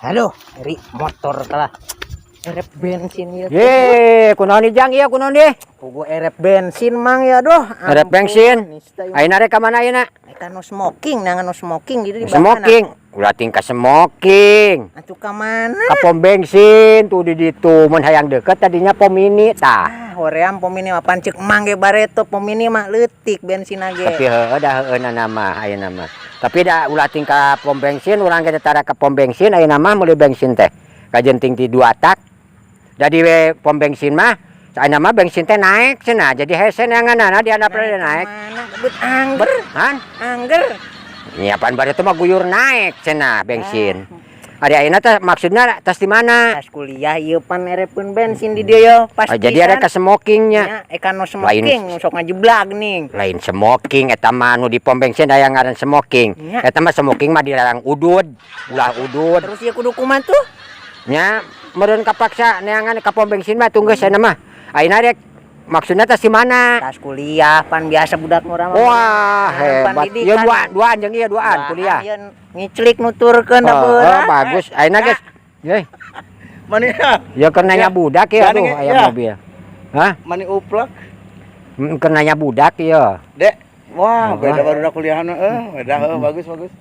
Aduh, ri motor kalah. Erep bensin ya. Ye, kunaon nih, Jang? Iya, kunaon deh? Puguh erep bensin, Mang, ya doh. Erep bensin. Ayeuna rek ka mana ayeuna? Ka no smoking, nah, no smoking gitu di Smoking. Ulah tingkah smoking. Atuh ka mana? Ka pom bensin tuh di ditu, mun hayang deket tadinya pom mini tah. Ah, hoream pom mini mah, pan ceuk Mang ge bareto pom mini mah leutik bensin ge. Tapi heueuh dah, heueuh mah ayeuna mah. Tapi da ulah tingkah pom bensin, urang ge tara ka pom bensin ayeuna mah meuli bensin teh. Kajenting ti dua tak. Jadi we pom bensin mah ayeuna mah bensin teh naik cenah. Jadi hese neanganana di handapna naik. Mana? Bet angger, Han? Angger. Nyiapan bareto mah guyur naik cenah bensin. Ari ayeuna teh maksudna tas di mana? Pas kuliah ieu pan erepeun bensin di dieu yo pas. Ah, jadi ada ke smokingnya. Ya, eka no smoking sok ngajeblag nih. Lain smoking eta mah, nu di pom bensin aya ngaran smoking. Nya. Eta mah smoking mah dilarang udud, ulah udud. Terus ieu kudu kumaha tuh? Nya meureun kapaksa neangan ka pom bensin mah tunggu sana mah. Ayeuna rek maksudna tas di mana? Tas kuliah pan biasa budak murah mah. Wah, Pan hebat. pendidikan. Ieu dua duaan jeung ieu duaan kuliah. Ieu ngiclik nuturkeun da Oh, beurang. oh, bagus. Ayeuna geus. Ye, Mani ya keur nanya budak ya, aduh, Ya, aya ya. mobil. Hah? Mani uplek. Keur nanya budak ieu. Dek. Wah, Oh. beda baru kuliahan beda bagus bagus.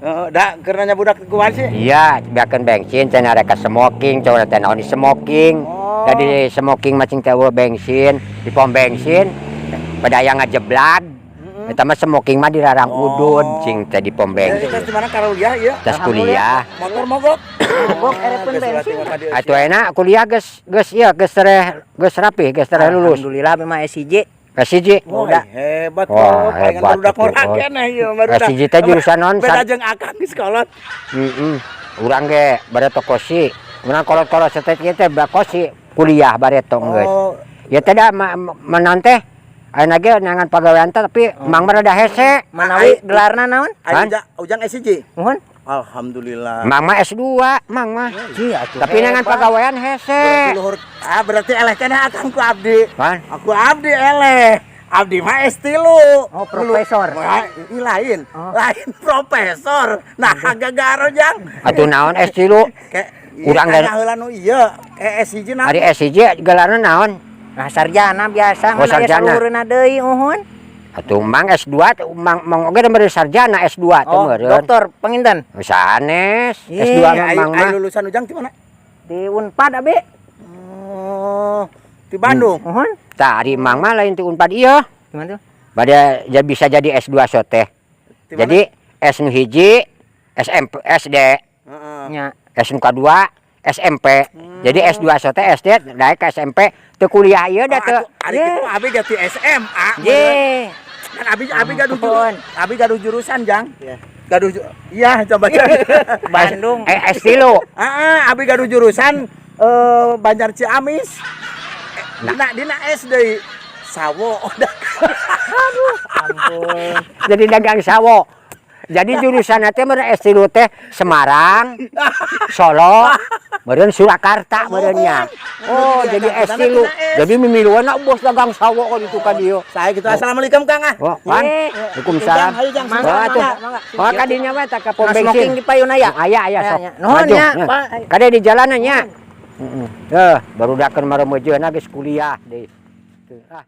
Heeh, da keur nanya budak kumaha sih? Iya, biarkan bensin cenah rek ka smoking, coba teh naon di smoking. Oh. Jadi smoking macing teh euweuh bensin, di pom bensin pada aya ngajeblag. Eta mah smoking mah dilarang udud cing teh di pom Jadi bensin. tes di mana kuliah ieu? Tas kuliah. Motor mogok. Mogok erepeun bensin. Atuh enak kuliah geus geus ieu geus tereh geus rapih, geus tereh lulus. Alhamdulillah memang SIJ. S1. Wah, Udah. hebat. Wah, Wah, hebat. Hebat Barudak atuh. ngora keneh ieu barudak. S1 teh jurusan naon? Beda jeung akang di sekolah. Heeh. Urang ge bareto kosi. Urang kolot-kolot setet ieu teh bakosi kuliah bareto geus. Oh, Ya teh da menan teh ayeuna ge neangan pagawean teh, tapi mang mah rada hese. Manawi gelarna naon? Ayo Kan? Ujang, Ujang SIJ. Mohon. Alhamdulillah. Mang mah S2, mang mah. Iya atuh. Tapi neangan pagawean hese. Berarti luhur, ah, berarti eleh keneh akang ku abdi. Kan? Aku abdi eleh. Abdi mah S3. Oh, profesor. Wah, ini lain. Oh. Lain profesor. Nah, gagaro, Jang. Atuh naon S3? Kayak Urang dari heula nu ieu, kayak S1 nah. Ari S1 gelarna naon? Nah, sarjana biasa Oh, ngan aya sarjana. saluhureuna deui uhun. Atuh mang S2 teh, mang mang oge da meureun sarjana S2 teh Oh, meureun. doktor panginten. Sanes Ye, S2 mah Ai mang ai mah. Lulusan Ujang di mana? Di Unpad abe. Oh, di Bandung. Uhun. Tah, ari mang mah lain ti Unpad ieu. Gimana tuh? Bade ja bisa jadi S2 so teh. Di mana? Jadi S nu hiji SMP SD, Heeh. Nya. S nu kadua SMP. Jadi S2 so teh SD naik ke SMP teu kuliah ieu da Oh, teu. atuh, ari kitu abi ganti SMA. Ye. Kan abi abi gaduh Ampun. abi gaduh jurusan, Jang. Gaduh iya, coba cari. Bandung. Eh, S3. Ah, abi gaduh jurusan Banjar Ciamis. Dina dina SD sawo. Ampun. Jadi dagang sawo. Jadi jurusan teh meureun S3 teh Semarang, Solo, meureun Surakarta meureun nya. Oh, jadi S3. Jadi mimiluan bos dagang sawo ka ditu ka dieu. Saya gitu. Assalamualaikum, Kang ah. Oh, kan? Waalaikumsalam. Ayo, Jang. Oh, atuh. Oh, kadinya we tah ka pom Nah, bensin. smoking di payun aya. Aya, aya sok. Aya, nuhun Maju. ya, Nah, Pak. Kade di jalanan nya. Heeh. Eh, barudakeun mareumeujeuhna geus kuliah deui. Tuh, ah.